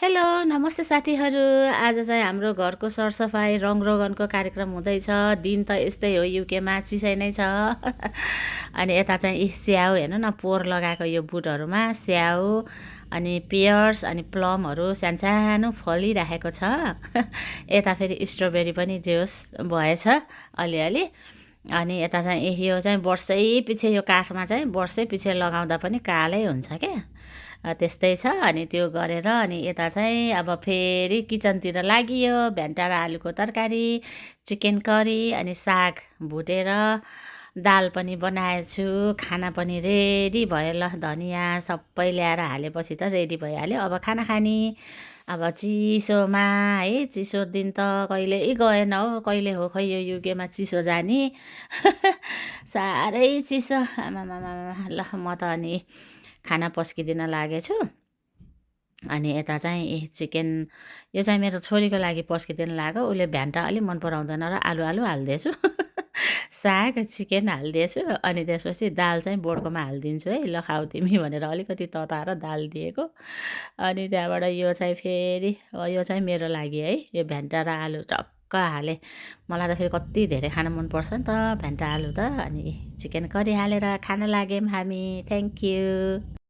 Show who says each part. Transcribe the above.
Speaker 1: Hello नमस्ते साथीहरू। आज चाहिँ हाम्रो घरको सरसफाइ रङरोगनको कार्यक्रम हुँदैछ। दिन त यस्तै हो, युकेमा चिसै नै छ। अनि यता चाहिँ स्याउ हेर्नु न, पोहोर लगाएको यो बुटहरूमा स्याउ अनि पियर्स अनि प्लमहरू सानसानो फलिराखेको छ। यता फेरि स्ट्रबेरी पनि जेहोस् भएछ अलिअलि। अनि यता चाहिँ यो चाहिँ वर्षै पछि यो काठमा चाहिँ वर्षै पछि लगाउँदा पनि कालै हुन्छ क्या, त्यस्तै छ। अनि त्यो गरेर अनि यता चाहिँ अब फेरि किचनतिर लागियो। भेन्टा र आलुको तरकारी, चिकन करी अनि साग भुटेर दाल पनि बनाएछु। खाना पनि रेडी भयो, ल धनियाँ सबै ल्याएर हालेपछि त रेडी भइहाल्यो। अब खाना खाने। अब चिसोमा है, चिसो दिन त कहिल्यै गएन हो, कहिले हो खै यो युकेमा चिसो जाने। साह्रै चिसो आमामामा। ल म त अनि खाना पस्किदिन लागेछु। अनि यता चाहिँ चिकन, यो चाहिँ मेरो छोरीको लागि पस्किदिन लाग्यो। उसले भ्यान्टा अलिक मन पराउँदैन र आलु आलु हालिदिएछु। साग चिकन हालिदिएछु। अनि त्यसपछि दाल चाहिँ बोडकोमा हालिदिन्छु है, ल खाऊ तिमी भनेर अलिकति तताएर दाल दिएको। अनि त्यहाँबाट यो चाहिँ फेरि यो चाहिँ मेरो लागि है, यो भ्यान्टा र आलु टक्क हालेँ। मलाई त फेरि कति धेरै खान मनपर्छ नि त भ्यान्टा आलु त। अनि चिकन करी हालेर खान लाग्यौँ हामी। Thank you.